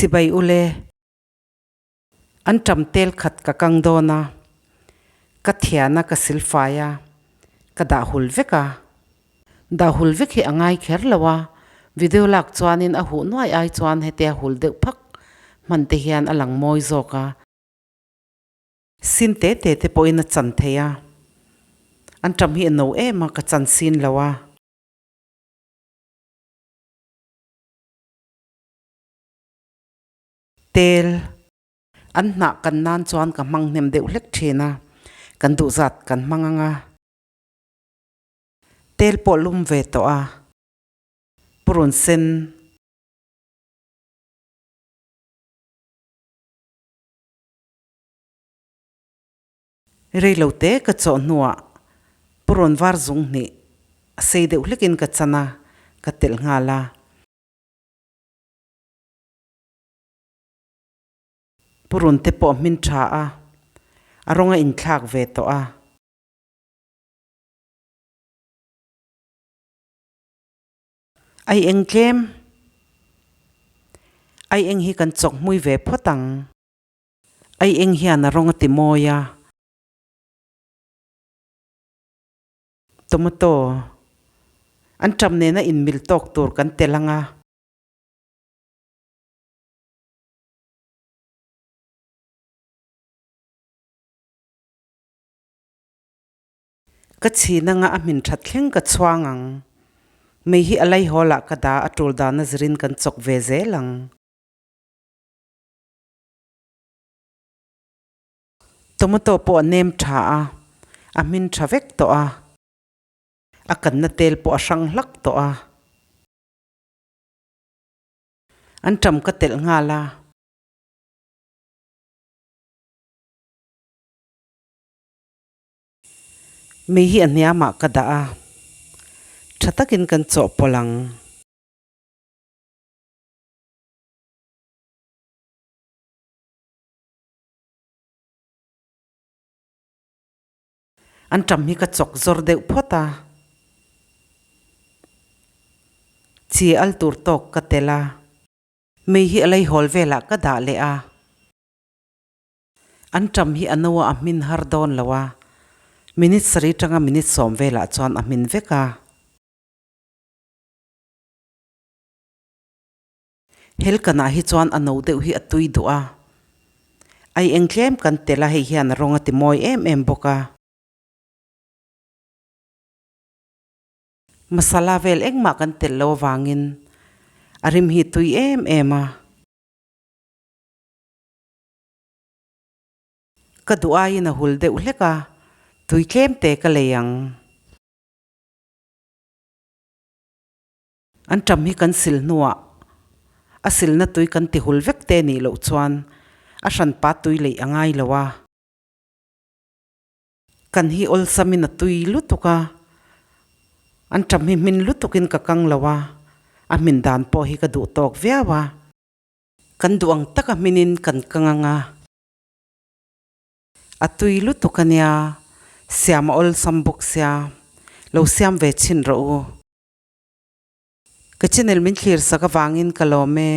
Chibai ule. An ṭam tel khat ka kang dawn a, ka thian a ka silfai a, ka dah hul vek a. Dah hul vek hi a ngai kher lo a, video lak chuanin a huh nuai ai chuan hetia hul deuh phak hman te hian a lang mawi zawk a. Sin te te te pawhin a chan thei a, an ṭam hi a no em a, ka chan sin lo a. Tel an hnah kan nan chuan ka hmang hnem deuh hlek thin a, kan duh zat kan hmang ang a. Tel pawh lum ve tawh a, purun sen. Rei lo te ka chawh hnuah purun var zung hnih a sei deuh hlekin ka chan a, ka telh nghal a. Purun te pawh hmin tha a, a rawng a inthlak ve tawh a. Ai eng tlem? Ai eng hi kan chawk hmui ve phawt ang. Ai eng hian a rawng a ti mawi a. Tomato an ṭam nena inmil tawk tur kan tel ang a. Ka chhin anga a hmin that thleng ka chhuang ang. Mei hi a laihawl ah ka dah a tul dan a zirin kan chawk ve zel ang. Tomato pawh a nem tha a, a hmin tha vek tawh a. A kanna tel pawh a hrang hlak tawh a. An ṭam ka telh nghal a. Mei hi a hniamah ka dah a, ṭha takin kan chawhpawlh ang. An ṭam hi ka chawk zawr deuh phawt a, chi al tur tawk ka tel a, mei hi a leihawl velah ka dah leh a. An ṭam hi a no a a hmin har dawn lo a, minute sarih ṭanga minute sawm velah chuan a hmin vek a. Helkanah hi chuan a no deuh hi a tui duh a, ai eng tlem kan tel a hei hian a rawng a ti mawi em em bawk a. Masala vel engmah kan telh lo avangin a rim hi tui em em a. Ka duh aiin a hul deuh hlek a, tui tlem te ka lei ang. An ṭam hi kan sil hnuah a silna tui kan ti hul vek te nih loh chuan a hranpa tui leih a ngai lo a. Kan hi awlsamin a tui lutuk a, an ṭam hi hmin lutukin ka kang lo a, a hmin dan pawh hi ka duh tawk viau a. Kan duh ang taka hminin kan kang ang a. A tui lutuk a nia, siam a awlsam bawk sia, lo siam ve chhin rawh u. Ka channel min thlir sak avangin ka lawm e.